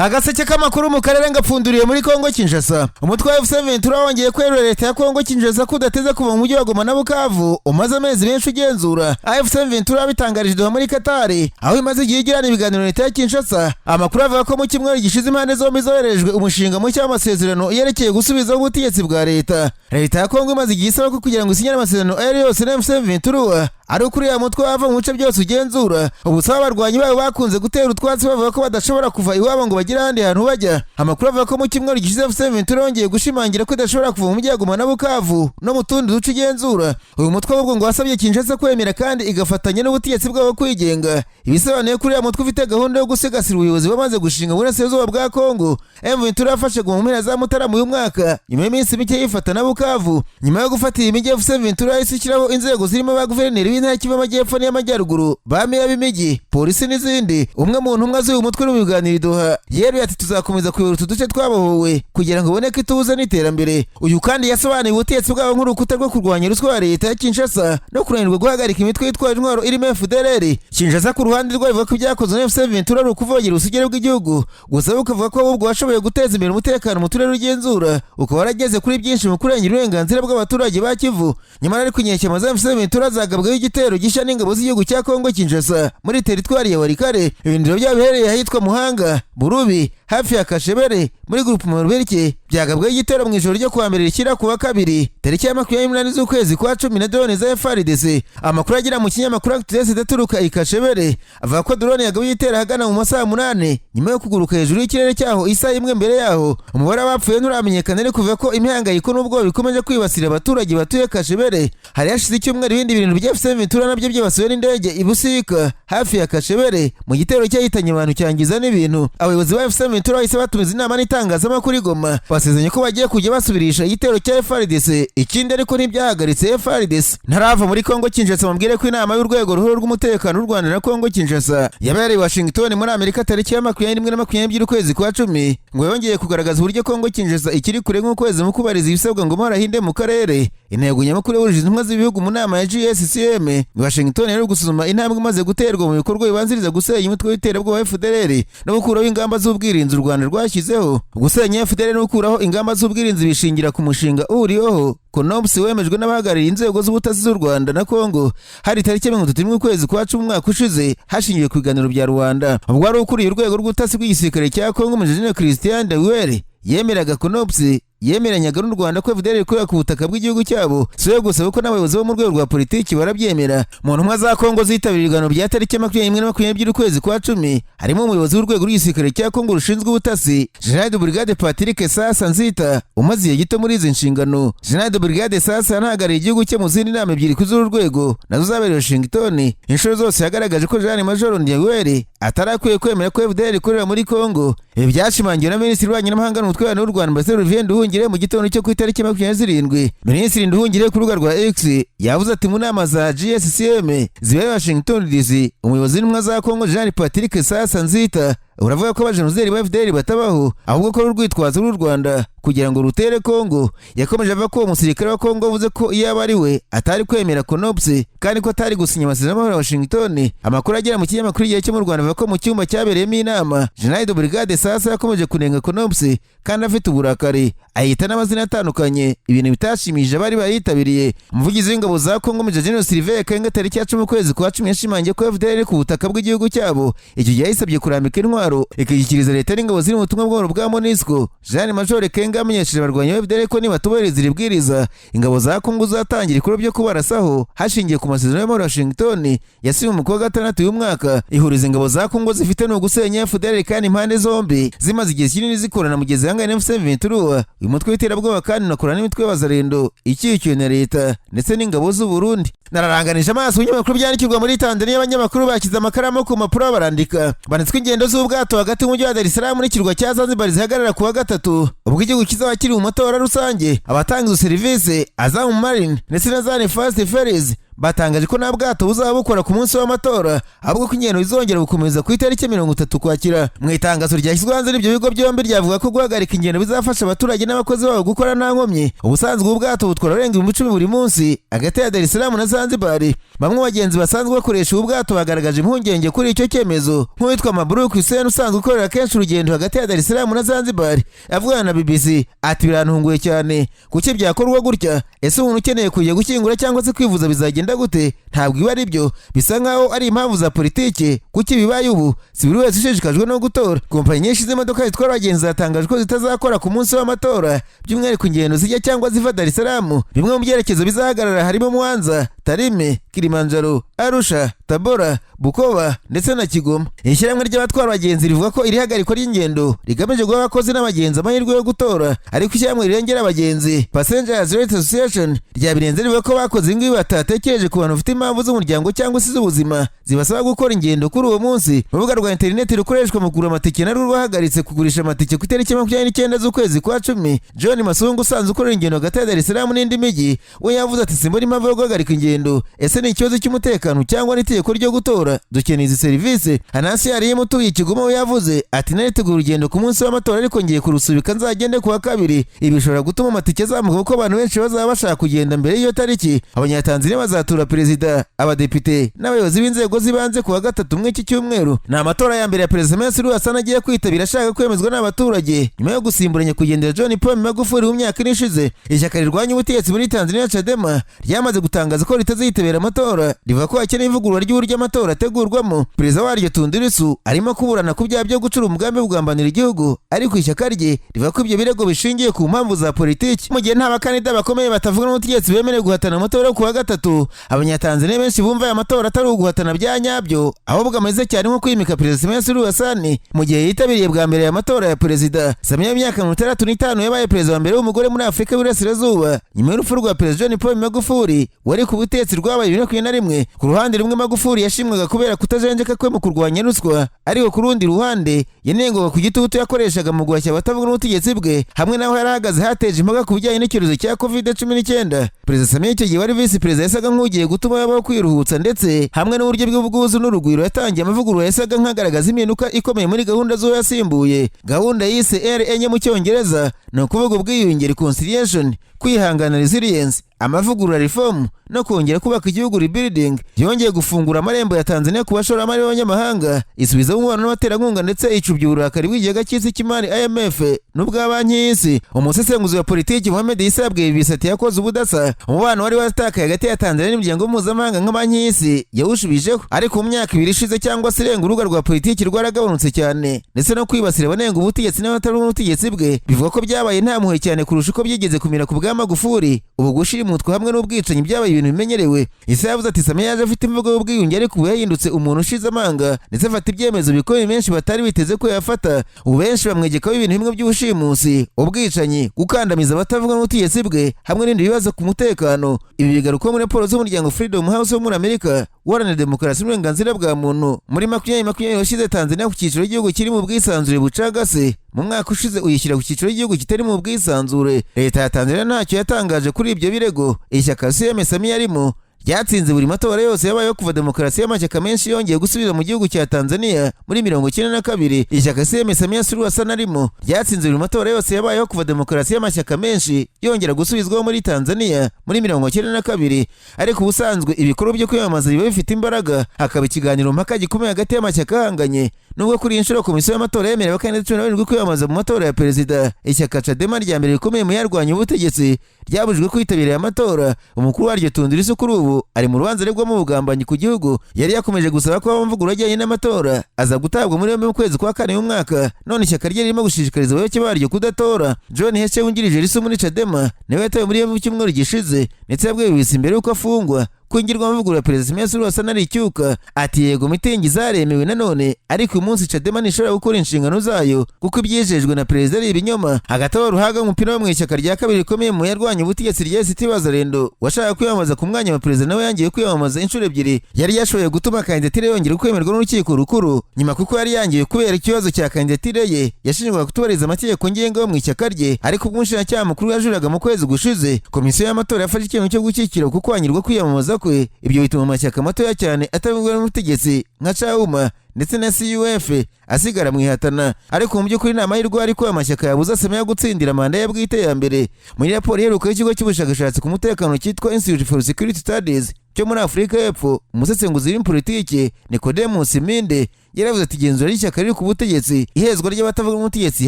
Agaseke k'amakuru mu karere ngapfunduriye muri Kongo Kinshasa. Umutwe wa AFC M23 wongeye kwerura leta ya Kongo Kinshasa ko udateze kuva mu mujyi wa Goma na Bukavu umaze amezi menshi ugenzura. AFC M23 bitangarije Doha muri Katari, aho imaze igihe igirana ibiganiro na leta ya Kinshasa. Amakuru avuga ko mu cyumweru gishize impande zombi zoherejwe umushinga mushya w'amasezerano yerekeye gusubizaho ubutegetsi bwa leta. Leta ya Kongo imaze igihe isaba ko kugira ngo isinyane amasezerano ayo ari yose na AFC M23 ari ukuri ya mutwe wava mu bice byose ugenzura. Ubusaba abarwanyi babo bakunze gutera utwatsi bavuga ko badashobora kuva iwabo ngo bagire ahandi hantu bajya. Amakuru avuga ko mu cyumweru gishize AFC M23 yongeye gushimangira ko idashobora kuva mu mujyi wa Goma na Bukavu no mu tundi duce igenzura. Uyu mutwe ahubwo ngo wasabye Kinshasa kwemera kandi igafatanya n'ubutegetsi bwabo kwigenga, ibisobanuye ko uriya mutwe ufite gahunda yo gusigasira ubuyobozi bamaze gushinga mu burasirazuba bwa Kongo. M23 yafashe Goma mu mpera za Mutarama uyu mwaka, nyuma y'iminsi mike yifata na Bukavu. Nyuma yo gufata iyi mijyi, AFC M23 yahise ishyiraho inzego zirimo ba guverineri b'intara Kivu y'Amajyepfo n'iy'Amajyaruguru, ba meya b'imijyi, polisi n'izindi. Umwe mu ntumwa z'uyu mutwe uri mu biganiro i Doha yeruye ati: "Tuzakomeza kuyobora utu duce twabohowe kugira ngo uboneke ituze n'iterambere." Uyu kandi yasobanuye ubutegetsi bwabo nk'urukuta rwo kurwanya ruswa ya leta ya Kinshasa no kunanirwa guhagarika imitwe yitwaje intwaro irimo FDLR. Kinshasa ku ruhande rwayo ivuga ko ibyakozwe na AFC M23 ari ukuvogera ubusugire bw'igihugu, gusa bukavuga ko ahubwo washoboye guteza imbere umutekano mu turere ugenzura, ukaba warageze kuri byinshi mu kurengera uburenganzira bw'abaturage ba Kivu. Nyamara ariko inyeshyamba za AFC M23 zagabweho igitero gishya n'ingabo z'igihugu cya Kongo Kinshasa muri teritwari ya Walikale. Ibirindiro byabo biherereye ahitwa Muhanga Burubi, hafi ya Kashebere muri groupement Ruberike, byagabweho igitero mu ijoro ryo kuwa mbere rishyira kuwa kabiri tariki ya 28 z'ukwezi kwa cumi na drone za FARDC. Amakuru agera mu kinyamakuru Actualité aturuka i Kashebere avuga ko drone yagabuye igitero ahagana mu masaha 8 nyuma yo kuguruka hejuru y'ikirere cyaho isaha imwe mbere yaho. Umubare w'abapfuye nturamenyekana, ariko kuvuga ko imihangayiko n'ubwoba bikomeje kwibasira abaturage batuye Kashebere. Hari hashize icyumweru ibindi bintu bya AFC M23 nabyo byibasiwe n'indege i Busika hafi ya Kashebere mu gitero cyahitanye abantu cyangiza n'ibintu. Abayobozi ba AFC M23 bahise batumiza inama n'itangazamakuru i Goma, basezeranye ko bagiye kujya basubirisha igitero cya FARDC. Ikindi ariko ntibyahagaritse FARDC. Ntarava muri Kongo Kinshasa, mubwire ko inama y'urwego ruhuru rw'umutekano w'u Rwanda na Kongo Kinshasa yabereye i Washington muri Amerika tariki ya 21 na 22 ukwezi kwa cumi ngo yongeye kugaragaza uburyo Kongo Kinshasa ikiri kure nk'ukwezi mu kubariza ibisabwa ngo amahoro ahinde mu karere. Intego nyamukuru yahurije intumwa z'ibihugu mu nama ya GSCM Washington yari gusuzuma intambwe imaze guterwa mu bikorwa bibanziriza gusenya umutwe w'iterabwoba wa FDLR no gukuraho ingamba z'ubwirinzi u Rwanda rwashyizeho. Gusenya FDLR no gukuraho ingamba z'ubwirinzi bishingira ku mushinga uhuriweho CONOPS wemejwe n'abahagarariye inzego z'ubutasi z'u Rwanda na Kongo hari tariki 31 ukwezi kwa cumi umwaka ushize, hashingiwe ku biganiro bya Rwanda. Ubwo wari ukuriye urwego rw'ubutasi bw'igisirikare cya Kongo, Major Christian Dewere, yemeraga CONOPS, yemeranyaga n'u Rwanda ko FDLR ikorera ku butaka bw'igihugu cyabo. Si we gusa, kuko n'abayobozi bo mu rwego rwa politiki barabyemera. Mu ntumwa za Kongo zitabiriye ibiganiro bya tariki 21 na 22 ukwezi kwa cumi harimo umuyobozi w'urwego rw'igisirikare cya Kongo rushinzwe ubutasi, General de Brigade Patrick Sasa Nzita, umaze igihe gito muri izi nshingano. General de Brigade Sasa yanahagarariye igihugu cye mu zindi nama ebyiri kuri z'uru rwego nazo zabereye Washington. Inshuro zose yagaragaje ko General Major Ndiawere atarakwiye kwemera ko FDLR ikorera muri Kongo. Ibi byashimangiwe na Minisitiri w'Ububanyi n'Amahanga n'Ubutwererane w'u Rwanda, Ambasaderi Olivier Nduhungirehe, mu gitondo cyo ku itariki 27. Minisitiri Nduhungirehe ku rubuga rwa X yavuze ati: "Mu nama za GSCM zibereye Washington DC, umuyobozi w'intumwa za Kongo Jean Patrick Sasa Nzita uravuga ko abajenosideri ba FDLR batabaho, ahubwo ko ari urwitwazo rw'u Rwanda kugira ngo rutere Kongo." Yakomeje avuga ko uwo musirikare wa Kongo avuze ko iyo aba ari we atari kwemera CONOPS kandi ko atari gusinya amasezerano y'amahoro ya Washington. Amakuru agera mu kinyamakuru Igihe cyo mu Rwanda avuga ko mu cyumba cyabereyemo inama, General de Brigade Sasa yakomeje kunenga CONOPS kandi afite uburakari, ayita n'amazina atandukanye, ibintu bitashimishije abari bayitabiriye. Umuvugizi w'ingabo za Kongo, Major General Sylvain Ekenge, tariki ya 10 ukwezi kwa cumi yashimangiye ko FDLR iri ku butaka bw'igihugu cyabo. Icyo gihe yayisabye kurambika intwaro ikishyikiriza leta n'ingabo ziri mu butumwa bw'amahoro bwa MONUSCO. Jean Major Ekenge yamenyesheje abarwanyi ba FDLR ko nibatubahiriza iri bwiriza, ingabo za Kongo zatangira ibikorwa byo kubarasaho hashingiwe ku masezerano y'amahoro ya Washington yasinywe mu kwa gatandatu uyu mwaka. Ihuriza ingabo za Kongo zifite ni ugusenya FDLR, kandi impande zombi zimaze igihe kinini zikorana mu gihe zihanganye na AFC M23. Uyu mutwe w'iterabwoba kandi unakorana n'imitwe y'abazarendo ikikiwe na leta ndetse n'ingabo z'u Burundi. Nararanganije amaso ibinyamakuru byandikirwa muri Tanzania. Abanyamakuru bashyize amakaramu ku mpapuro barandika, banditswe ingendo z'ubwato hagati y'umujyi wa Dar es Salaam n'ikirwa cya Zanzibar zihagarara ku wa gatatu, ubwo igihugu kizaba kiri mu matora rusange. Abatanga izo serivisi, Azam Marine ndetse na Zan Fast Ferries, Batangaje ko nta bwato buzaba bukora ku munsi w'amatora, ahubwo ko ingendo zizongera gukomeza ku itariki 30 Ukwakira. Mu itangazo ryashyizwe hanze n'ibyo bigo byombi, ryavuga ko guhagarika ingendo bizafasha abaturage n'abakozi babo gukora nta nkomyi. Ubusanzwe ubu bwato butwara abarenga 10,000 buri munsi hagati ya Dar es Salaam na Zanzibar. Bamwe mu bagenzi basanzwe bakoresha ubu bwato bagaragaje impungenge kuri icyo cyemezo, nk'uwitwa Mabruk Hussein usanzwe ukorera kenshi urugendo hagati ya Dar es Salaam na Zanzibar. Avugana na BBC ati: "Birantunguye cyane, kuki byakorwa gutya? Ese umuntu ukeneye kujya gushyingura cyangwa se kwivuza bizagenda gute? Ntabwo iba ari byo, bisa nkaho ari impamvu za politiki. Kuki bibaye ubu? Si buri wese ushishikajwe no gutora." Kompanyi nyinshi z'imodoka zitwara abagenzi zatangaje ko zitazakora ku munsi w'amatora, by'umwihariko ingendo zijya cyangwa ziva Dar es Salaam. Bimwe mu byerekezo bizahagarara harimo Mwanza, Tarime, Kilimanjaro, Arusha, Tabora, Bukoba ndetse na Kigoma. Ishyirahamwe ry'abatwara abagenzi rivuga ko iri hagarikwa ry'ingendo rigamije guha abakozi n'abagenzi amahirwe yo gutora, ariko ishyirahamwe rirengera abagenzi, Passengers Rights Association, ryabirenze, rivuga ko bakoze ibi batatekereje ku bantu bafite impamvu z'umuryango cyangwa se z'ubuzima zibasaba gukora ingendo kuri uwo munsi. Urubuga rwa interineti rukoreshwa mu kugura amatike narwo rwahagaritse kugurisha amatike ku itariki 29 z'ukwezi kwa cumi. John Masungu usanzwe ukorera ingendo hagati ya Dar es Salaam n'indi mijyi we yavuze ati: "Simbona impamvu yo guhagarika ingendo. Ese ni ikibazo cy'umutekano cyangwa n'itegeko ryo gutora? Dukeneye izi serivisi." Hanasi yariyemo utuye i Kigoma we yavuze ati: "Naritegura urugendo ku munsi w'amatora, ariko ngiye kurusubika, nzagende ku wa kabiri." Ibi bishobora gutuma amatike azamuka kuko abantu benshi bazaba bashaka kugenda mbere y'iyo tariki. Abanyatanzania bazatora perezida, abadepite n'abayobozi b'inzego z'ibanze ku wa gatatu muri iki cyumweru. Ni amatora ya mbere ya Perezida Samia Suluhu Hassan agiye kwitabira ashaka kwemezwa n'abaturage nyuma yo gusimbura nyakwigendera John Pombe Magufuli mu myaka 4 ishize. Ishyaka rirwanya ubutegetsi muri Tanzania, Chadema, ryamaze gutangaza ko ritazitabira amatora, rivuga ko hakeneye ivugurura ry'uburyo amatora ategurwamo. Perezida waryo Tundu Lissu arimo kuburana ku byaha byo gucura umugambi wo kugambanira igihugu, ariko ishyaka rye rivuga ko ibyo birego bishingiye ku mpamvu za politiki. Mu gihe nta bakandida bakomeye batavuga n'ubutegetsi bemerewe guhatana amatora yo ku wa gatatu, Abanyatanzania benshi bumva aya matora atari uguhatana bya nyabyo, ahubwo ameze cyane nko kwimika Perezida Samia Suluhu Hassan mu gihe yitabiriye bwa mbere aya matora ya perezida. Samia w'imyaka 65 yabaye perezida wa mbere w'umugore muri Afurika y'Iburasirazuba nyuma y'urupfu rwa Perezida John Pombe Magufuli wari ku butegetsi rwabaye 2021. Ku ruhande rumwe, Magufuli yashimwaga kubera kutajenjeka kwe mu kurwanya ruswa, ariko ku rundi ruhande yanengwaga ku gitutu yakoreshaga mu guhashya abatavuga n'ubutegetsi bwe, hamwe n'aho yari ahagaze hateje impaka ku bijyanye n'icyorezo cya COVID-19. Perezida Samia icyo gihe wari visi perezida yasaga nk'ugiye gutuma habaho kwiruhutsa, ndetse hamwe n'uburyo bw'ubwuzu n'urugwiro yatangiye amavugurura yasaga nk'agaragaza impinduka ikomeye muri gahunda z'uwo yasimbuye. Gahunda yise R enye mu Cyongereza, ni ukuvuga ubwiyunge, reconciliation, kwihangana, resilience, amavugurura, reform, no kongera kubaka igihugu, rebuilding. Yongeye gufungura amarembo ya Tanzania ku bashoramari b'abanyamahanga, isubiza umubano n'abaterankunga, ndetse icubya uburakari bw'ikigega cy'isi cy'imari IMF n'ubwa Banki y'Isi. Umusesenguzi wa politiki Mohamed Issa yabwiye BBC ati: "Yakoze ubudasa. Umubano wari watakaye hagati ya Tanzania n'imiryango mpuzamahanga nka Banki y'Isi yawushubijeho, ariko mu myaka 2 ishize cyangwa se irenga, urubuga rwa politiki rwaragabanutse cyane, ndetse no kwibasira abanenga ubutegetsi n'abatari ubutegetsi bwe bivuga ko byabaye nta mpuhwe cyane kurusha uko byigeze kumera ku bwa Magufuli. Ubu gushimutwa hamwe n'ubwicanyi byabaye ibintu bimenyerewe." Issa yavuze ati: "Samia yaje afite imvugo y'ubwiyunge, ariko ubu yahindutse umuntu ushize amanga, ndetse afata ibyemezo bikomeye benshi batari biteze ko yafata. Ubu benshi bamwegekaho ibintu bimwe by'ubushimusi, ubwicanyi, gukandamiza abatavuga n'ubutegetsi bwe hamwe n'ibindi bibazo ku mutekano." Ibi bigarukwaho muri raporo z'umuryango Freedom House wo muri Amerika uharanira demokarasi n'uburenganzira bwa muntu. Muri 2020 washyize Tanzania ku cyiciro cy'igihugu kiri mu bwisanzure bucagase, mu mwaka ushize uyishyira ku cyiciro cy'igihugu kitari mu bwisanzure. Leta ya Tanzania ntacyo yatangaje kuri ibyo birego. Ishyaka CCM Samia arimo ryatsinze buri matora yose yabayeho kuva demokarasi y'amashyaka menshi yongeye gusubira mu gihugu cya Tanzania muri 92. Ishyaka CCM Samia Suluhu Hassan arimo ryatsinze buri matora yose yabayeho kuva demokarasi y'amashyaka menshi yongera gusubizwaho muri Tanzania muri 92. Ariko ubusanzwe ibikorwa byo kwiyamamaza biba bifite imbaraga, hakaba ikiganiro mpaka gikomeye hagati y'amashyaka ahanganye. Nubwo kuri iyi nshuro komisiyo y'amatora yemerewe abakandida 17 kwiyamamaza mu matora ya perezida, ishyaka Chadema rya mbere rikomeye mu yarwanya ubutegetsi ryabujijwe kwitabira aya matora. Umukuru waryo Tundu Lissu kuri ubu ari mu rubanza aregwamo ubugambanyi ku gihugu. Yari yakomeje gusaba ko amavugurura ajyanye n'amatora, aza gutabwa muri yombi mu kwezi kwa kane y'umwaka. None ishyaka rye ririmo gushishikariza abayoboke baryo kudatora. John Heche wungirije Lissu muri Chadema niwe yatawe muri yombi mu cyumweru gishize, ndetse yabwiye BBC mbere y'uko afungwa ko ingirwamavugurura Perezida Samia Suluhu Hassan ari icyuka. Ati: "Yego, mitingi zaremewe nanone, ariko uyu munsi Chadema ntishobora gukora inshingano zayo kuko ibyijejwe na perezida ari ibinyoma." Hagati aho, Ruhaga umupira wo mu ishyaka rya kabiri rikomeye mu yarwanya ubutegetsi rya ACT Wazalendo washaka kwiyamamaza ku mwanya wa perezida nawe yangiye kwiyamamaza inshuro ebyiri. Yari yashoboye gutuma kandidatire yongera kwemerwa n'urukiko rukuru nyuma, kuko yari yangiwe kubera ikibazo cya kandidatire ye yashinjwaga kutubahiriza amategeko ngenga yo mu ishyaka rye. Ariko ubwo umushinjacyaha mukuru yajuriraga mu kwezi gushize, komisiyo y'amatora yafashe icyemezo cyo gukikira kuko kwangirwa kwiyamamaza. kwe. Ibyo bituma amashyaka matoya cyane atavuga n'ubutegetsi nka Chauma ndetse na CUF asigara mu ihatana. Ariko mu by'ukuri nta mahirwe ariko amashyaka yabuza Samia gutsindira manda ye bwite ya mbere. Muri raporo iheruka y'ikigo cy'ubushakashatsi ku mutekano cyitwa Institute for Security Studies cyo muri Afurika y'Epfo, umusesenguzi w'impolitike Nicodemus Minde yaravuze ati: "Igenzura ry'ishyaka riri ku butegetsi, ihezwa ry'abatavuga n'ubutegetsi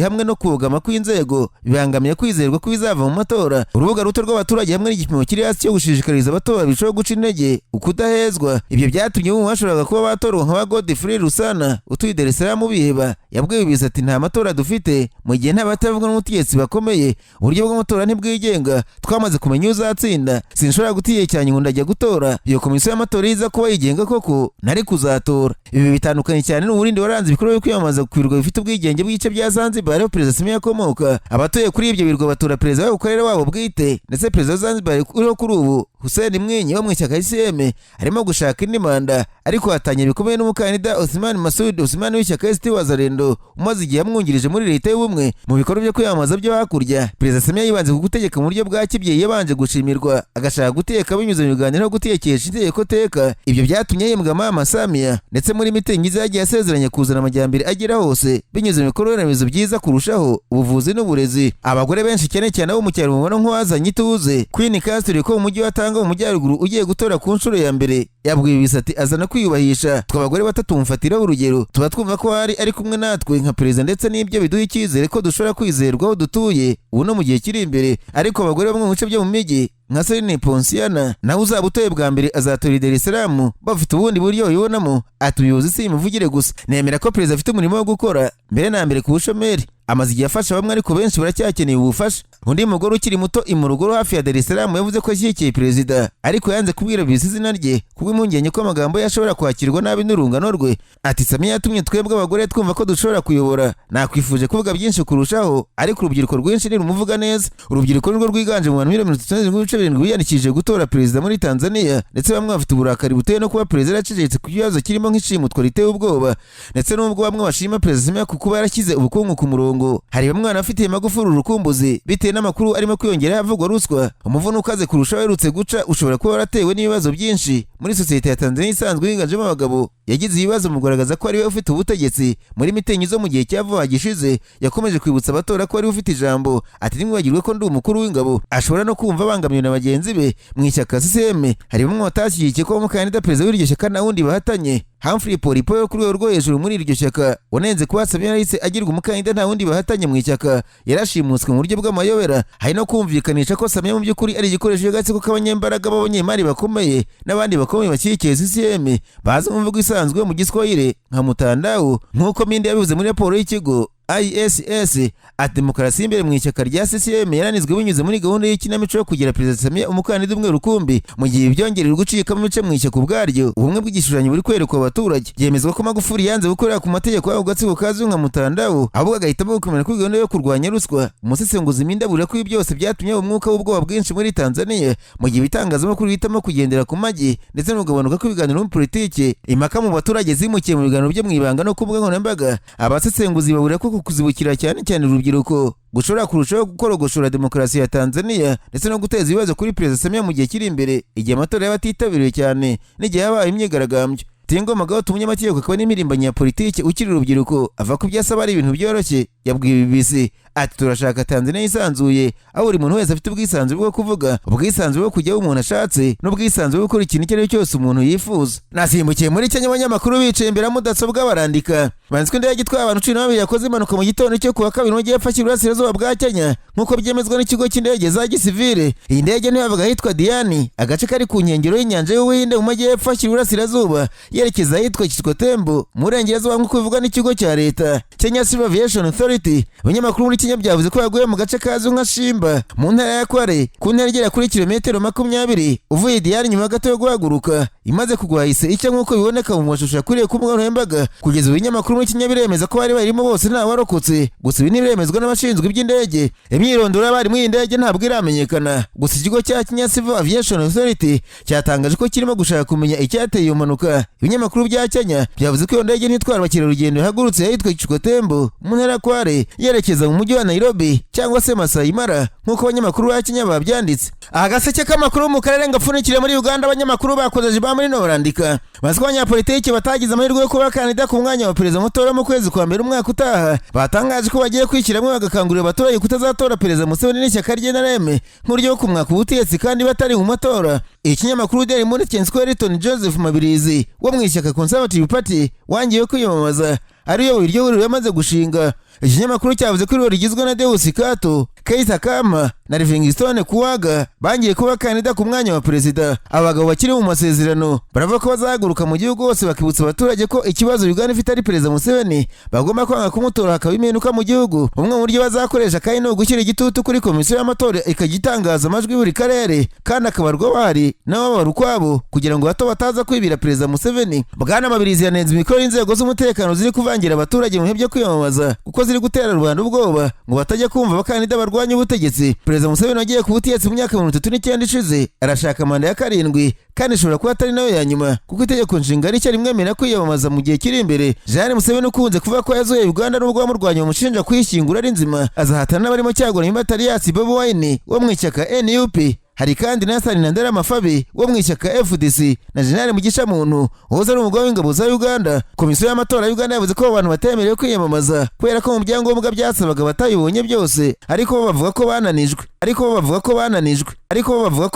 hamwe no kubogama kw'inzego bibangamiye kwizerwa ko bizava mu matora. Urubuga ruto rw'abaturage hamwe n'igipimo kiri hasi cyo gushishikariza abatora bishobora guca intege ukudahezwa." Ibyo byatumye bamwe bashoboraga kuba batorwa nka ba Godfrey Rusana utuye Dar es Salaam biheba. Yabwiye BBC ati: "Nta matora dufite mu gihe nta batavuga n'ubutegetsi bakomeye. Uburyo bw'amatora ntibwigenga. Twamaze kumenya uzatsinda. Sinshobora gutiye cyane ngo ndajya gutora. Iyo komisiyo y'amatora iza kuba yigenga koko, nari kuzatora." Ibi bitandukanye cyane n'uburindi waranze ibikorwa byo kwiyamamaza ku birwa bifite ubwigenge bw'igice bya Zanzibar aho Perezida Samia akomoka. Abatuye kuri ibyo birwa batora perezida wabo karere wabo bwite, ndetse perezida wa Zanzibar uriho kuri ubu, Hussein Mwinyi wo mu ishyaka CCM, arimo gushaka indi manda, ariko hatanye bikomeye n'umukandida Othman Masoud Othman w'ishyaka ACT Wazalendo umaze igihe amwungirije muri leta y'ubumwe. Mu bikorwa byo kwiyamamaza byo hakurya, Perezida Samia yibanze ku gutegeka mu buryo bwa kibyeyi, yabanje gushimirwa, agashaka guteka binyuze mu biganiro no gutekesha itegeko teka. Ibyo byatumye yembwa Mama Samia, ndetse muri mitingi ze yagiye asezeranya kuzana amajyambere agera hose binyuze mu bikorwa remezo byiza kurushaho, ubuvuzi n'uburezi. Abagore benshi, cyane cyane abo mu cyaro, mubona nk'uwazanye ituze. Queen Castro ko mu mujyi wa Tanga mu majyaruguru ugiye gutora ku nshuro ya mbere yabwiye BBC ati: "Azana kwiyubahisha. Twe abagore batatu mumufatiraho urugero. Tuba twumva ko hari ari kumwe natwe nka perezida, ndetse n'ibyo biduha icyizere ko dushobora kwizerwa aho dutuye ubu no mu gihe kiri imbere." Ariko abagore bamwe mu bice byo mu mijyi nka Celine Ponsiana, nawe uzaba utoye bwa mbere azatora i Dar es Salaam, bafite ubundi buryo babibonamo. Ati: "Ubuyobozi si imivugire gusa. Nemera ko perezida afite umurimo wo gukora, mbere na mbere ku bushomeri. Amaze igihe afasha bamwe, ariko benshi baracyakeneye ubufasha." Undi mugore ukiri muto i Morogoro hafi ya Dar es Salaam yavuze ko ashyigikiye perezida, ariko yanze kubwira BBC izina rye kubw'impungenge ko amagambo ye ashobora kwakirwa nabi n'urungano rwe. Ati: "Samia yatumye twebwe abagore twumva ko dushobora kuyobora. Nakwifuje kuvuga byinshi kurushaho, ariko urubyiruko rwinshi ntirumuvuga neza." Urubyiruko nirwo rwiganje mu bantu 37.7 miliyoni biyandikishije gutora perezida muri Tanzania, ndetse bamwe bafite uburakari butewe no kuba perezida yaracecetse ku kibazo kirimo nk'ishimutwa riteye ubwoba. Ndetse n'ubwo bamwe bashima perezida Samia ku kuba yarashyize ubukungu ku murongo, hari bamwe banafitiye Magufuli urukumbuzi bitewe n'amakuru arimo kwiyongera havugwa ruswa. Umuvuno ukaze kurushaho uherutse guca ushobora kuba waratewe n'ibibazo byinshi muri sosiyete ya Tanzania isanzwe yiganjemo abagabo yagize ibibazo mu kugaragaza ko ariwe ufite ubutegetsi. Muri mitingi zo mu gihe cya vuba gishize, yakomeje kwibutsa abatora ko ariwe ufite ijambo. Ati: "Ntimwibagirwe ko ndi umukuru w'ingabo." Ashobora no kumva abangamiwe na bagenzi be mu ishyaka CCM. Hari bamwe batashyigikiye ko umukandida perezida w'iryo shyaka nta wundi bahatanye, Humphrey Polepole wo ku rwego rwo hejuru muri iryo shyaka, wanenze kuba Samia yahise agirwa umukandida nta wundi bahatanye mu ishyaka, yarashimuswe mu buryo bw'amayobera. Hari no kumvikanisha ko Samia mu by'ukuri ari igikoresho cy'agatsiko k'abanyembaraga b'abanyemari bakomeye n'abandi bakomeye bashyigikiye CCM, bazi mu mvugo isanzwe mu Giswahili nka mutandao, nk'uko Mindi yabivuze muri raporo y'ikigo ISS. Ati: "Demokarasi y'imbere mu ishyaka rya CCM yaranizwe binyuze muri gahunda y'ikinamico yo kugira Perezida Samia umukandida umwe rukumbi, mu gihe ibyongerera gucikamo ibice mu ishyaka ubwaryo, ubumwe bw'igishushanyo buri kwerekwa abaturage." Byemezwa ko Magufuli yanze gukorera ku mategeko y'ako gatsiko kazwi nka mutandao, ahubwo agahitamo gukomera kuri gahunda yo kurwanya ruswa. Umusesenguzi Minda aburira ko ibi byose byatumye umwuka w'ubwoba bwinshi muri Tanzania, mu gihe ibitangazamakuru bihitamo kugendera ku magi ndetse no kugabanuka kw'ibiganiro muri politiki. Impaka mu baturage zimukiye mu biganiro byo mu ibanga no ku mbuga nkoranyambaga. Abasesenguzi baburira ko kuzibukira cyane cyane urubyiruko gushobora kurushaho gukorogoshora demokarasi ya Tanzania, ndetse no guteza ibibazo kuri Perezida Samia mu gihe kiri imbere, igihe amatora yaba atitabiriwe cyane n'igihe habaye imyigaragambyo. Tingo Magato, umunyamategeko akaba n'impirimbanyi ya politiki ukiri urubyiruko, ava ku byo asaba ari ibintu byoroshye. Yabwiye BBC ati: "Turashaka Tanzania yisanzuye, aho buri muntu wese afite ubwisanzure bwo kuvuga, ubwisanzure bwo kujya aho umuntu ashatse, n'ubwisanzure bwo gukora ikintu icyo ari cyo cyose umuntu yifuza." Nasimbukiye muri Kenya, abanyamakuru bicaye imbere ya mudasobwa barandika. Banditswe indege itwaye abantu 12 yakoze impanuka mu gitondo cyo kuwa kabiri mu majyepfo cy'iburasirazuba bwa Kenya, nk'uko byemezwa n'ikigo cy'indege za gisivile. Iyi ndege ntiyavaga ahitwa Diani, agace kari ku nkengero y'inyanja y'Ubuhinde mu majyepfo cy'iburasirazuba, yerekeza ahitwa Kitkotembo mu burengerazuba, nk'uko bivugwa n'ikigo cya leta Kenya Civil Aviation Authority. Ibinyamakuru muri Kenya byavuze ko yaguye mu gace kazwi nka Shimba mu ntara ya Kwale, ku ntera igera kuri kilometero 20 uvuye Diani, nyuma gato yo guhaguruka. Imaze kugwa yahise icya, nk'uko biboneka mu mashusho yakwiriye ku mbuga nkoranyambaga. Kugeza ubu ibinyamakuru muri Kenya biremeza ko bari barimo bose nta warokotse, gusa ibi ntibiremezwa n'abashinzwe iby'indege. Imyirondoro y'abari muri iyi ndege ntabwo iramenyekana, gusa ikigo cya Kenya Civil Aviation Authority cyatangaje ko kirimo gushaka kumenya icyateye iyo mpanuka. Ibinyamakuru bya Kenya byavuze ko iyo ndege ntitwara abakerarugendo yahagurutse ahitwa Kikotembo mu ntara ya Kwale yerekeza mu mujyi wa Nairobi cyangwa se Masai Mara. Nk'uko abanyamakuru ba Kenya babyanditse. Agaseke k'amakuru mu karere ngapfunikire muri Uganda. Abanyamakuru bakoze ba muri no barandika bazi ko abanyapolitiki batagize amahirwe yo kuba kandida ku mwanya wa perezida mu matora mu kwezi kwa mbere umwaka utaha batangaje ko bagiye kwishyiramo, bagakangurira abaturage kutazatora Perezida Museveni n'ishyaka rye NRM nk'uburyo bwo kumwaka ubutegetsi kandi batari mu matora. Ikinyamakuru Daily Monitor cyanditsweho Elton Joseph Mabirizi wo mu ishyaka Conservative Party wangiwe kwiyamamaza, ariyo iryo huriro yamaze gushinga. Ikinyamakuru cyavuze ko ihuriro rigizwe na Deus Kato, Keita Kama na Livingstone Kuwaga bangiye kuba kandida ku mwanya wa perezida. Abagabo bakiri mu masezerano baravuga ko bazahaguruka mu gihugu hose, bakibutsa abaturage ko ikibazo Uganda ifite ari Perezida Museveni, bagomba kwanga kumutora hakaba impinduka mu gihugu. Bumwe mu buryo bazakoresha kandi ni ugushyira igitutu kuri komisiyo y'amatora, ikajya itangaza amajwi buri karere kandi akabarwa bahari n'ababara ukwabo, kugira ngo hato bataza kwibira Perezida Museveni. Bwana Mabirizi yanenze imikoro y'inzego z'umutekano ziri kuvangira abaturage mu bihe byo kwiyamamaza, kuko ziri gutera rubanda ubwoba ngo batajya kumva abakandida barwanya ubutegetsi. Perezida Museveni wagiye ku butegetsi mu myaka 39 ishize arashaka manda ya karindwi, kandi ishobora kuba atari nayo ya nyuma, kuko itegeko nshinga rishya rimwemerera kwiyamamaza mu gihe kiri imbere. Jeanne Museveni ukunze kuvuga ko yazuye Uganda n'ubwo bamurwanya bamushinja kuyishyingura ari nzima, azahatana n'abarimo Kyagulanyi Matarias Bobi Wine wo mu ishyaka NUP. Hari kandi Nathan Nandera Mafabi wo mu ishyaka FDC na General Mugisha Muntu wahoze ari umugaba w'ingabo za Uganda. Komisiyo y'amatora ya Uganda yavuze ko abo bantu batemerewe kwiyamamaza kubera ko mu byangombwa byasabaga batayibonye byose, ariko bo bavuga ko bananijwe, ariko bo bavuga ko bananijwe, ariko bo bavuga ko